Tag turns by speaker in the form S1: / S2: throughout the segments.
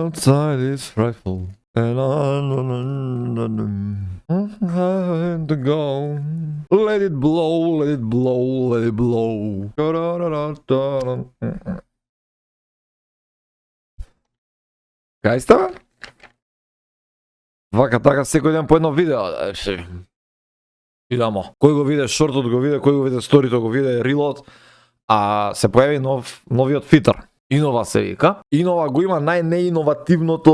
S1: outside is frightful. And I'm to go. Let it blow, let it blow, let it blow. Кај става? Вака така секој ден по едно видео. Идемо. Кој го виде шортот го виде, кој го виде сторито го виде рилот, а се појави новиот фитер. Инова се вика. Инова го има најнеиновативното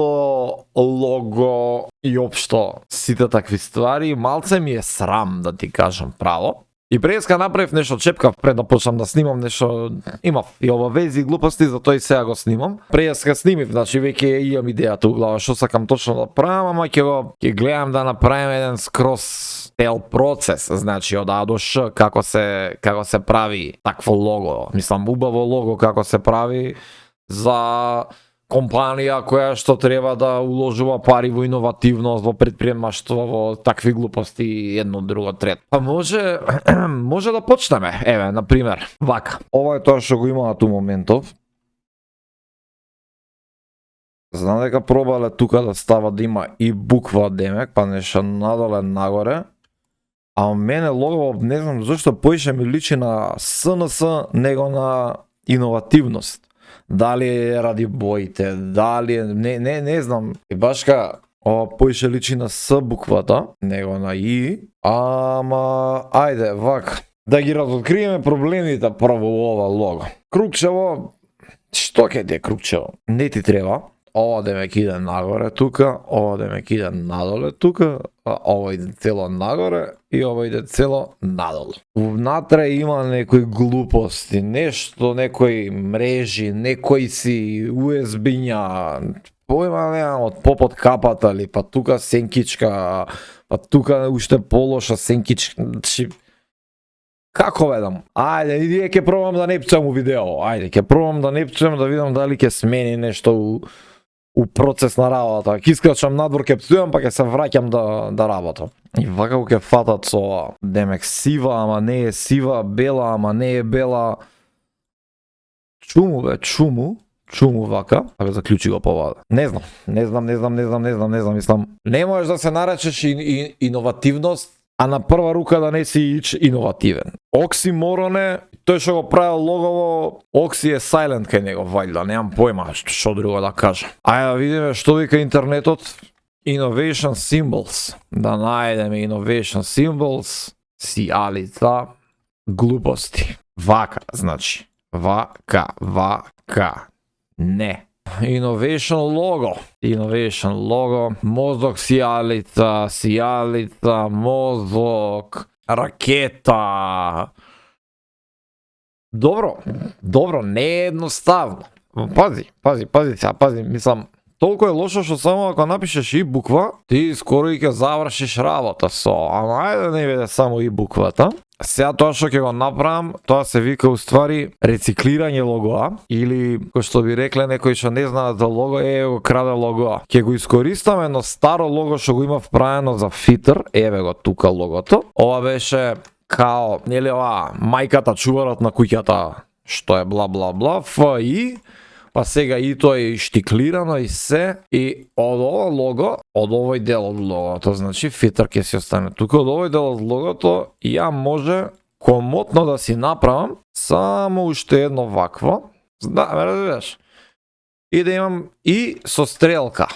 S1: лого и општо сите такви ствари. Малце ми е срам да ти кажам право. И преска направив нешто, чепкав пред да почнам да снимам нешто, имав и обавези и глупости, затоа и сега го снимам. Преска снимив, значи веќе имам идејата у глава што сакам точно да правам, ама ќе гледам да направим еден скроз цел процес, значи од А до Ш како се прави такво лого. Мислам убаво лого како се прави за компанија која што треба да уложува пари во иновативност, во предприемаштво, во такви глупости, едно, друго, трето. Па може да почнеме. Еве, на пример, вака. Ова е тоа што го има на ту моментов. Знам дека пробале тука да става да има и буква демек, па нешто надоле нагоре. А мене лого, не знам зашто поише ми личи на СНС него на иновативност. Дали е ради боите, дали е... Не знам. И башка, ова поише личи на С буквата, него на И. Ама, ајде, вака. Да ги разоткриеме проблемите прво ова лого. Крукчево, што ќе ти е крукчево? Не ти треба. Ова демек иде нагоре тука, ова демек иде надоле тука, ова иде цело нагоре и ова иде цело надолу. Внатре има некои глупости, нешто, некои мрежи, некои си USB-ња, појма немам од попод капата ли, па тука сенкичка, па тука уште полоша сенкичка. Како ведам? Ајде, иди ќе пробам да непчам у видео. Ајде, ќе пробам да непчам да видам дали ќе смени нешто у процес на работа. Ќе искачам надвор, ќе пцујам, па ќе се враќам да работам. И вака ќе фатат со ова. Демек сива, ама не е сива, бела, ама не е бела. Чуму бе, чуму вака. Абе заклучи го по ова. Не знам, мислам. Не можеш да се наречеш иновативност, а на прва рука да не си иновативен. Оксиморон е, тој што го правил логово, Окси е silent кај него, вајда, немам појма што друго да кажам. Ајде да видиме што вика интернетот. Innovation symbols. Да најдеме innovation symbols, сијалица, глупости. Вака, значи. Вака. Не. Innovation logo, мозок сијалица, мозок, ракета. Добро, не е едноставно. Пази, мислам, толку е лошо што само ако напишеш И буква, ти скоро и ќе завршиш работа со, ама ајде да не биде само И буквата. Сега тоа што ќе го направам, тоа се вика уствари рециклирање логоа, или кој што би рекле некои што не знаат за лого, го краде логоа. Ќе го искористам едно старо лого што го има вправено за фитер, еве го тука логото. Ова беше као, нели ова, мајката чуварот на куќата, што е бла бла бла, ФИ, па сега и тоа е штиклирано и се, и од ова лого, од овој дел од логото, значи фитер ќе си остане тука, од овој дел од логото, ја може комотно да си направам само уште едно вакво, да, ме разбираш, и да имам И со стрелка.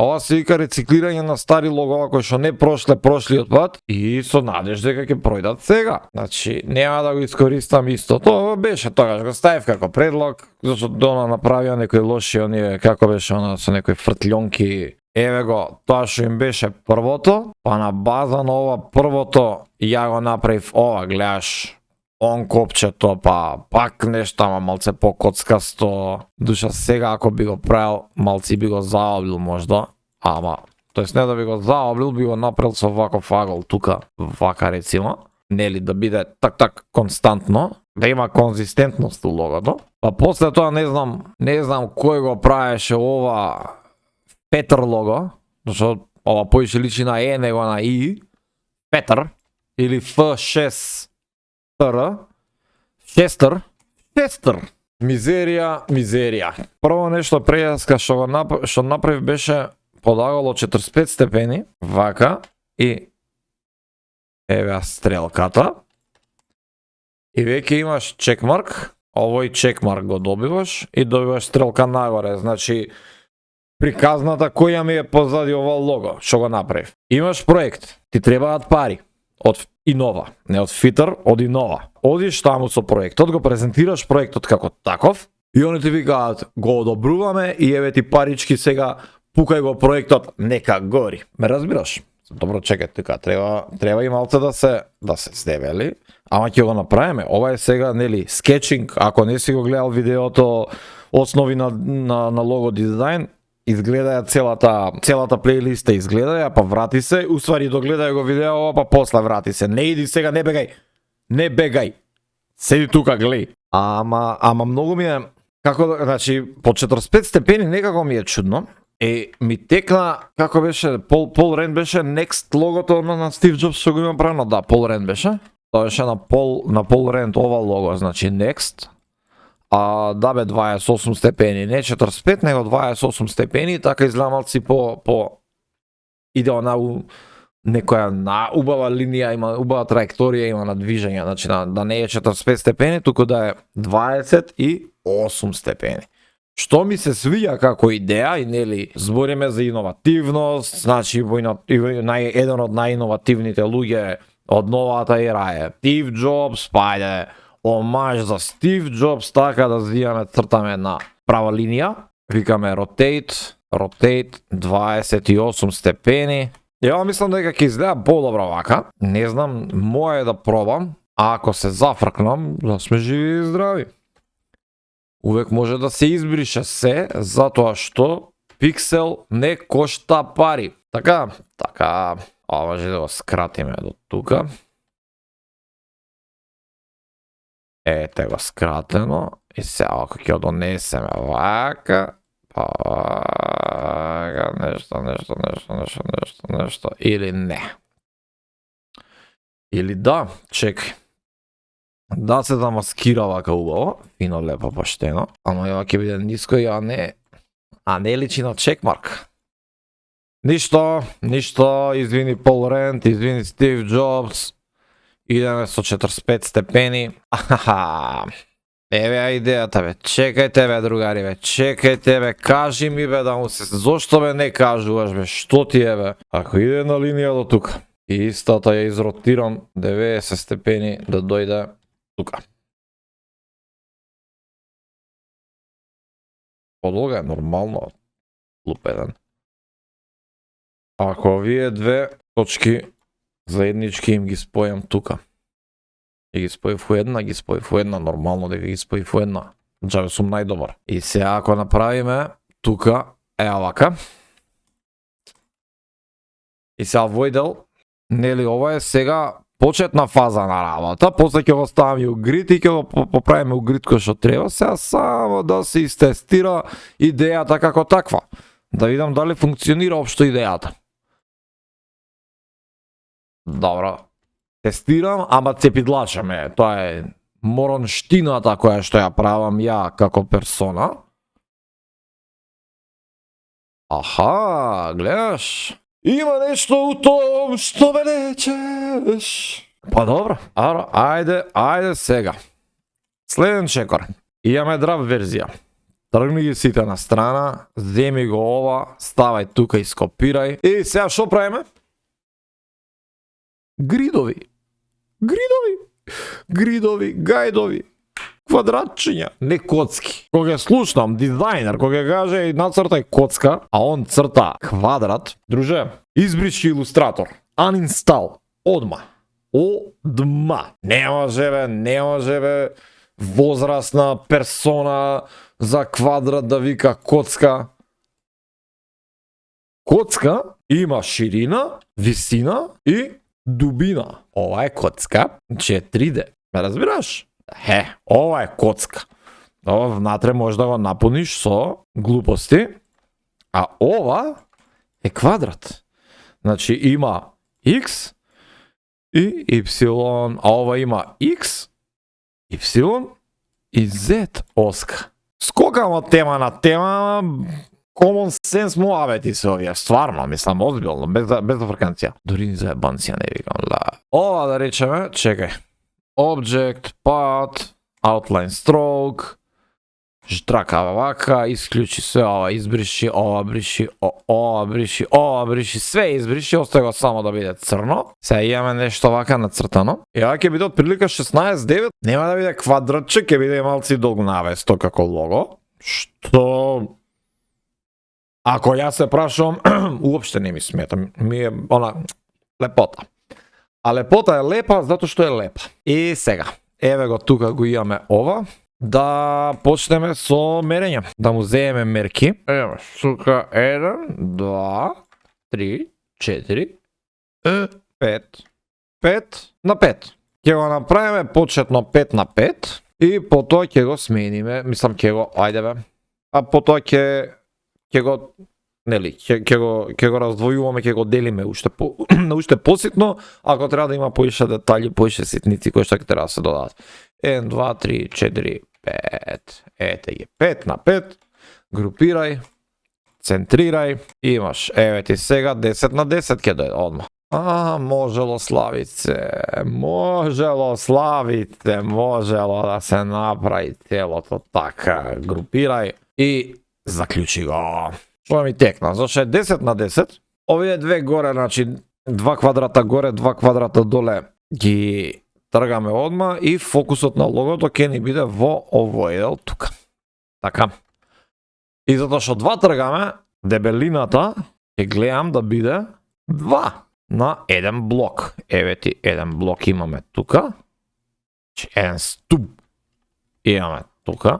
S1: Ова се вика рециклирање на стари логова кои што не прошлиот пат и со надеж дека ќе пројдат сега. Значи, нема да го искористам исто. Тоа беше тогаш, го ставив како предлог, зашто дона направија некои лоши, оние, како беше она, со некои фртлjonки. Еве го, тоа што им беше првото, па на база на ова првото, ја го направив ова, гледаш, он копчето, па пак нешто, ама малце по-коцкасто. Душа сега ако би го правил, малци би го заоблил можда, ама, тоест не да би го заоблил, би го направил со ваков агол тука, вака рецимо, нели да биде так константно, да има конзистентност у логото. Па после тоа не знам кој го правеше ова Петр лого, зашто ова поише личи на Е него на И, Петр, или Ф6 Шестер. Мизерија. Прво нешто преска што направив беше подагало 45 степени, вака, и еве стрелката. И веќе имаш чекмарк, овој чекмарк го добиваш и добиваш стрелка нагоре, значи приказната која ми е позади ова лого, што го направив. Имаш проект, ти требаат пари од Инова, не од Фитер, од Инова. Одиш таму со проектот, го презентираш проектот како таков и они ти викаат го одобруваме и еве ти парички сега пукај го проектот, нека гори. Ме разбираш? Добро, чекај, тука треба и малце да се здебели, ама ќе го направиме. Ова е сега, нели, скетчинг, ако не си го гледал видеото основи на лого дизајн, изгледаја целата плейлиста, изгледаја, па врати се, уствари догледај го видео, па после врати се. Не иди сега, не бегај. Седи тука, гледај. Ама многу ми е, значи, по 45 степени некако ми е чудно. Ми текна, како беше, Пол Рен беше Next логото на Стив Джобс што го има правено, да, Пол Рен беше. Тоа беше на Пол Рен ова лого, значи Next. Да бе 28 степени, не 45, него 28 степени, така изгледа малци по иде на некоја убава линија, има убава траекторија, има на движење, значи да не е 45 степени, туку да е 28 степени. Што ми се свиѓа како идеја, и нели збориме за иновативност, значи еден од најиновативните луѓе од новата ера е Стив Джобс, пајде омаж за Стив Джобс, така да зијаме, цртаме на права линија, викаме rotate 28 степени. Ја мислам дека ќе изгледа подобро вака, не знам, моја е да пробам, а ако се зафркнам, да сме живи и здрави. Увек може да се избрише се, затоа што пиксел не кошта пари. Така, може да го скратиме до тука. Ете го скратено. И сега ако ќе донесеме вака, нешто, или не. Или да, чекай. Да се замаскира вака убаво, фино, лепо, поштено, ама ја ќе биде ниско и а не личи на чекмарк. Ништо, извини Пол Рент, извини Стив Джобс, идеме со 45 степени. Еве идејата бе, чекајте бе другари бе, чекајте бе, кажи ми бе да му се, зошто бе не кажуваш бе, што ти е бе? Ако иде на линија до тука, и истата ја изротирам 90 степени да дојде тука. Подлога е нормално лупеден. Ако овие две точки заеднички им ги спојам тука, и ги спојив у една, нормално дека ги спојив у една, джабе сум најдобар. И сега ако направиме тука, вака, и сега војдел, нели ова е сега почетна фаза на работа, после ќе го ставам и у грид и ќе го поправиме у грид кој што треба, сега само да се истестира идејата како таква. Да видам дали функционира општо идејата. Добро. Тестирам, ама цепидлачаме. Тоа е моронштината која што ја правам ја како персона. Аха, гледаш? Има нешто у том што ме лечеш. Па добро, ајде сега. Следен чекор. Имаме драв верзија. Тргни ги сите на страна, земи го ова, ставај тука и скопирај. И сега што правиме? Гридови, гајдови, квадратчиња, не коцки. Кога слушнам дизајнер, кога каже нацртај коцка, а он црта квадрат, друже, избричи илустратор, uninstall, одма. Не може бе, возрастна персона за квадрат да вика коцка. Коцка има ширина, висина и дубина. Ова е коцка 4D. Ме разбираш? Ова е коцка. Ова внатре може да го напуниш со глупости, а ова е квадрат. Значи има X и Y, а ова има X, Y и Z оска. Скокам од тема на тема, common sense му авети се овие, стварно, мислам, озбилно, без фрканција. Дори ни за ебанција не викам, да. Ова да речеме, чекај. Object, path, outline stroke, штрака вака, исклучи све ова, избриши, ова бриши, ова бриши, ова бриши, све избриши, остави го само да биде црно. Сега имаме нешто вака нацртано. И ова ќе биде од прилика 16:9, нема да биде квадратче, ќе биде малци долгнавесто како лого, што ако јас се прашувам, уопште не ми смета, ми е она лепота. А лепота е лепа затоа што е лепа. И сега, еве го тука го имаме ова. Да почнеме со мерење. Да му земеме мерки. Ево, сука 1, 2, 3, 4, 5. 5 на 5. Ќе го направиме почетно 5 на 5 и потоа ќе го смениме, мислам ќе го, ајде бе. А потоа ќе го нели, ќе го раздвојуваме, ќе го делиме уште уште поситно, ако треба да има поише детали, поише ситници кои што ќе треба да се додадат. 1, 2, 3, 4, 5. Ете ги, 5 на 5. Групирај, центрирај, имаш, еве ти сега 10 на 10 ќе дојде одма. Можело Славице, можело Славице, можело да се направи целото така. Групирај и заклучи го. Што ми текна, зашто е 10 на 10, овие две горе, значи 2 квадрата горе, 2 квадрата доле ги тргаме одма и фокусот на логото ќе ни биде во овој дел тука. Така. И затоа што 2 тргаме, дебелината ќе гледам да биде 2 на 1 блок. Еве ти 1 блок имаме тука. Еден ступ имаме тука.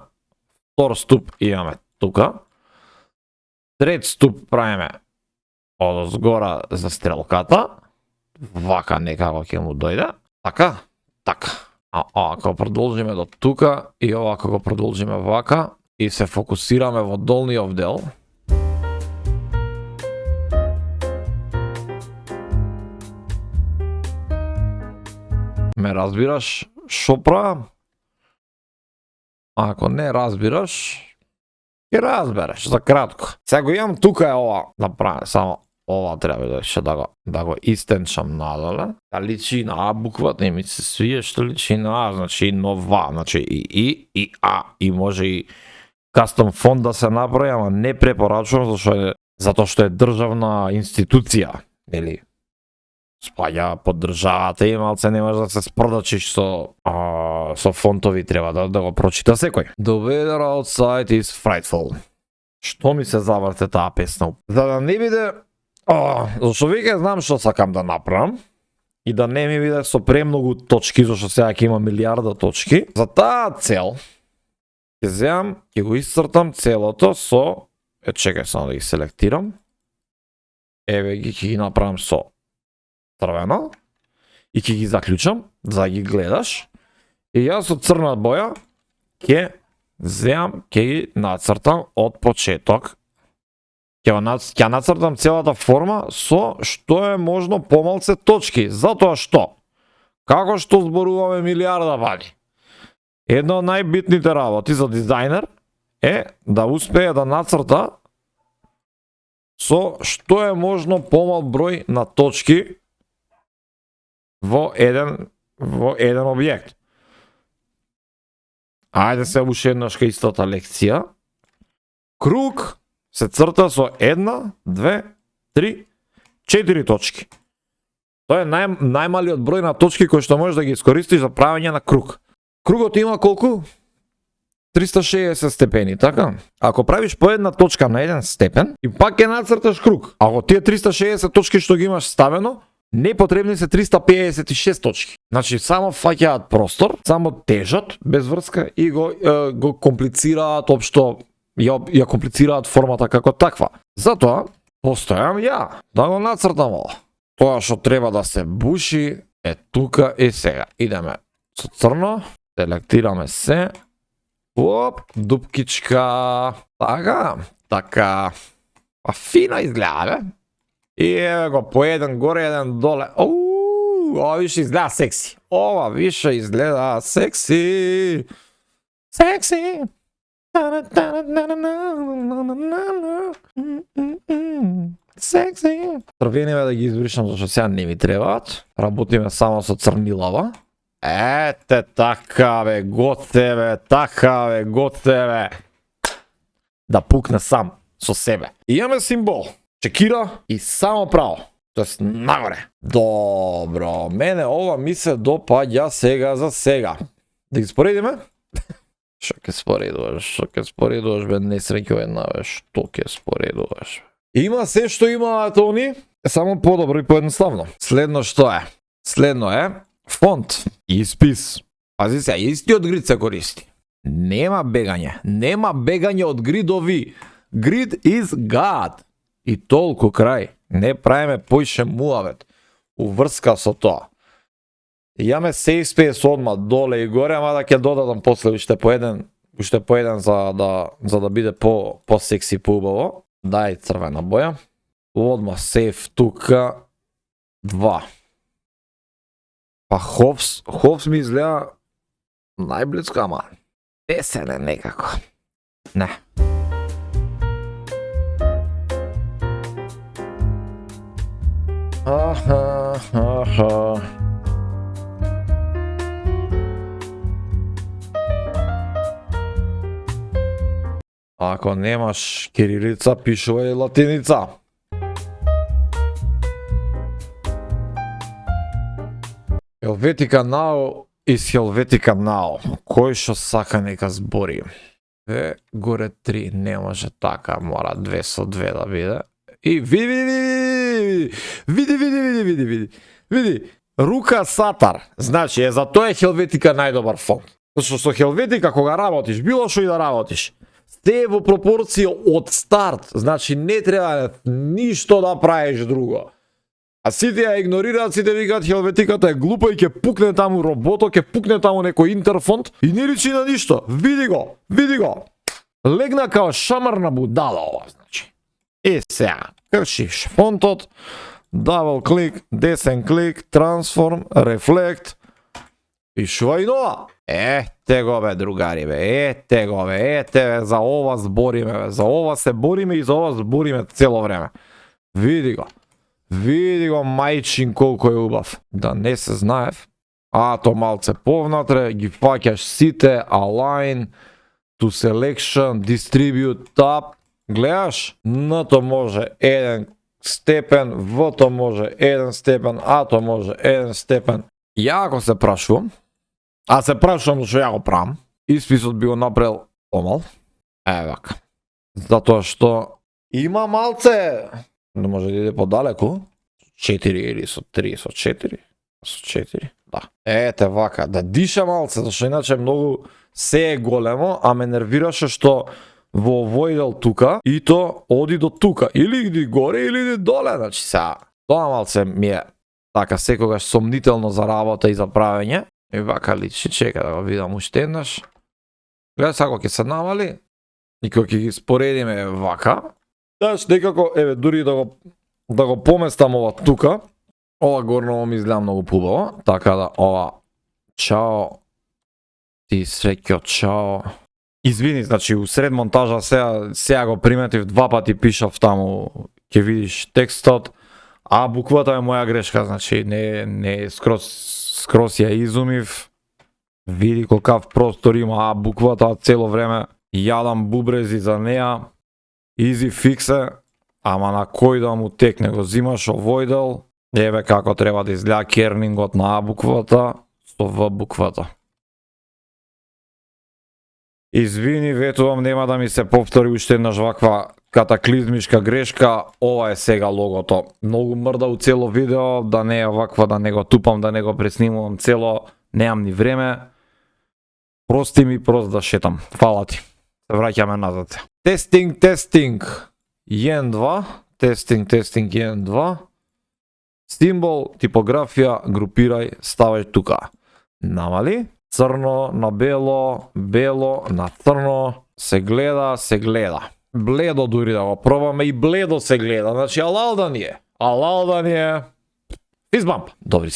S1: Втор ступ имаме тука. Трет ступ правиме од згора за стрелката. Вака некако ќе му дојде. Така. Така. А ако продолжиме до тука и ова ако го продолжиме вака и се фокусираме во долниот дел, ме разбираш шо правам? Ако не разбираш, ќе разбереш за кратко. Сега го имам тука е ова направено, само ова треба да го истенчам надоле. Да личи на А буква, не ми се свие што личи на А, значи нова, значи и А, и може и кастом фонд да се направи, ама не препорачувам затоа што е државна институција, нели? Спаѓа под државата и малце не може да се спродачиш со фонтови, треба да го прочита секој. The weather outside is frightful. Што ми се заврте таа песна? За да не биде зашто веќе знам што сакам да направам и да не ми биде со премногу точки, зашто сега ќе има милиарда точки. За таа цел ќе земам, ќе го исцртам целото со чекај само да ги селектирам. Еве ги ќе ги направам со црвено и ќе ги заклучам за да ги гледаш. И јас со црна боја ќе земам, ќе ги нацртам од почеток. Ќе нацртам целата форма со што е можно помалце точки. Затоа што, како што зборуваме милиарда пати, една од најбитните работи за дизајнер е да успее да нацрта со што е можно помал број на точки во еден објект. Ајде се уште еднаш кај истата лекција. Круг се црта со 1, 2, 3, 4 точки. Тоа е најмалиот број на точки кои што можеш да ги искористиш за правење на круг. Кругот има колку? 360 степени, така? Ако правиш по една точка на еден степен, и пак ќе нацрташ круг. Ако тие 360 точки што ги имаш ставено, непотребни се 356 точки. Значи само фаќаат простор, само тежат без врска и го комплицираат општо, ја комплицираат формата како таква. Затоа постојам ја да го нацртам ова. Тоа што треба да се буши е тука и сега. Идеме со црно, селектираме се. Оп, дупкичка. Така. А фина изгледа, бе. И еве го по еден горе, еден доле. Ова више изгледа секси. Секси. Секси. Црвениве да ги избришам зашто сега не ми требаат. Работиме само со црнилава. Ете така бе, готеве, така бе, готеве. Да пукне сам со себе. И имаме символ. Чекира и само право. Тоест нагоре. Добро, мене ова ми се допаѓа сега за сега. Да ги споредиме? Што ќе споредуваш, бе, несреќо една, бе, што ќе споредуваш? Има се што имаат они, само подобро и поедноставно. Следно што е? Следно е фонт и испис. Пази се, истиот грид се користи. Нема бегање од гридови. Grid is God. И толку крај. Не правиме поише муавет. Уврска со тоа. Јаме safe space одма доле и горе, ама да ќе додадам после уште по еден за да биде по секси, поубаво. Дај црвена боја. Одма сейф тука 2. Па Ховс ми изгледа најблиско, ама 10 некако. Не. Аха. Ако немаш кирилица, пишувај латиница. Helvetica now is Helvetica now. Кој што сака нека збори. Горе 3 не може така, мора 2 со 2 да биде. И види. Рука Сатар. Значи, за тоа е Helvetica најдобар фонд. Зашто со Helvetica кога работиш, било што и да работиш, сте во пропорција од старт. Значи, не треба ништо да правиш друго. А сите ја игнорираат, сите викаат Helveticата е глупа и ќе пукне таму робото, ќе пукне таму некој интерфонт и не личи на ништо. Види го. Легна као шамарна будала ова, значи. И сега, кршиш фонтот, дабл клик, десен клик, трансформ, рефлект, пишувај нова. Ете го бе, другари бе, ете бе, за ова збориме бе, за ова се бориме и за ова збориме цело време. Види го мајчин колко е убав. Да не се знаев, то малце повнатре, ги фаќаш сите, align, to selection, distribute, tab, гледаш, Н-то може 1 степен, В-то може 1 степен, А-то може 1 степен. Ја ако се прашувам, а се прашувам што ја го правам, исписот би го направил помал. Вака. Затоа што има малце, не може да иде подалеку, 4 или со 3, со 4, со 4, да. Ете вака, да диша малце, зашто иначе многу се е големо, а ме нервираше што во војдел тука и то оди до тука, или иди горе или иди доле, значи сега. Тоа малце ми е така секогаш сомнително за работа и за правење. И вака личи, чека да го видам уште еднаш. Гледа сега ќе се намали и кога ќе ги споредиме вака, знаеш некако, еве дури да го поместам ова тука, ова горново ми изгледа многу пубаво, така да ова чао, ти среќо, чао. Извини, значи усред монтажа сега го приметив, 2 пати пишав таму, ќе видиш текстот, а буквата е моја грешка, значи не скрос ја изумив. Види колкав простор има, а буквата цело време јадам бубрези за неа. Easy fix е, ама на кој да му текне, го зимаш овојдел, еве како треба да изгледа кернингот на А буквата со В буквата. Извини, ветувам, нема да ми се повтори уште еднаш ваква катаклизмишка грешка. Ова е сега логото. Многу мрда у цело видео, да не е ваква, да не го тупам, да не го преснимувам цело, немам ни време. Прости ми, прост да шетам. Фала ти. Се враќаме назад. Тестинг, 1-2. Тестинг, 1-2. Символ, типографија, групирај, ставај тука. Намали. Црно на бело, бело на црно, се гледа. Бледо дури да го пробаме и бледо се гледа, значи алал да ни е. Физбамп. Добри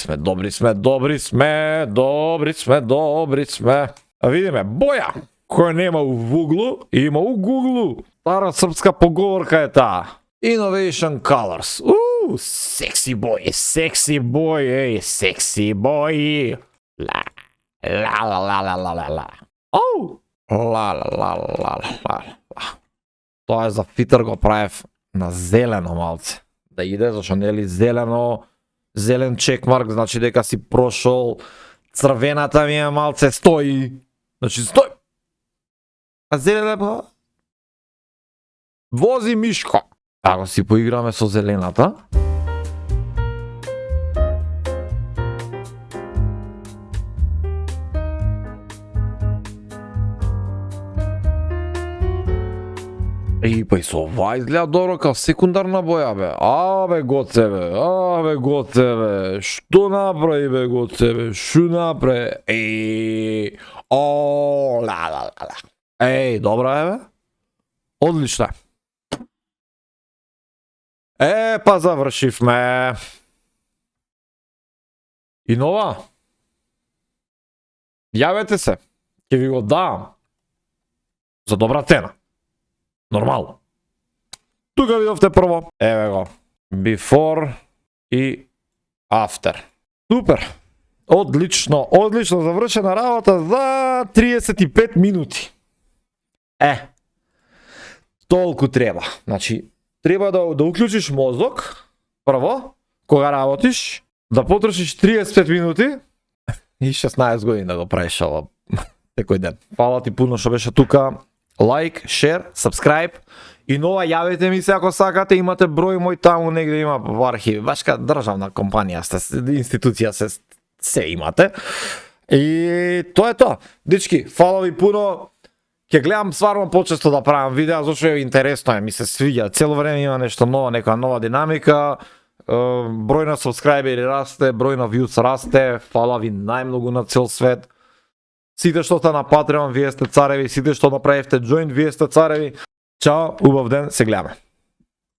S1: сме. А видиме, боја. кој нема в углу, има у гуглу. Стара српска поговорка е таа. Innovation Colors. Секси бој, еј, секси бој. Ла, ла, ла, ла, ла, ла, ла, ла. Оу! Ла, ла, ла, ла, ла, ла. Тоа е за фитер го правев на зелено малце. Да иде, зашо нели зелено, зелен чекмарк, значи дека си прошол, црвената ми е малце стои. Значи стои. А зелена вози Мишко. Ако си поиграме со зелената. Па и со ова изгледа добро као секундарна боја, бе. Абе, гоце, бе. Што направи, бе, гоце, бе? Шо направи? Ла. Добра е, бе. Одлично. Па завршивме. И нова. Јавете се. Ќе ви го дам. За добра цена. Нормално. Тука видовте прво. Еве го. Before и after. Супер. Одлично завршена работа за 35 минути. Толку треба. Значи, треба да уклучиш мозок, прво, кога работиш, да потрошиш 35 минути и 16 години да го правиш ова секој ден. Фала ти пуно што беше тука. Лайк, шер, сабскрайб и нова јавете ми се ако сакате, имате број мој таму негде има во архиви. Башка државна компанија сте, институција се имате. И тоа е тоа. Дечки, фала ви пуно. Ќе гледам стварно почесто да правам видеа, зашто е интересно ми се свиѓа. Цело време има нешто ново, некоја нова динамика. Број на сабскрајбери расте, број на вјуз расте. Фала ви најмногу на цел свет. Сите што сте на Patreon, вие сте цареви, сите што направивте join, вие сте цареви. Чао, убав ден, се гледаме.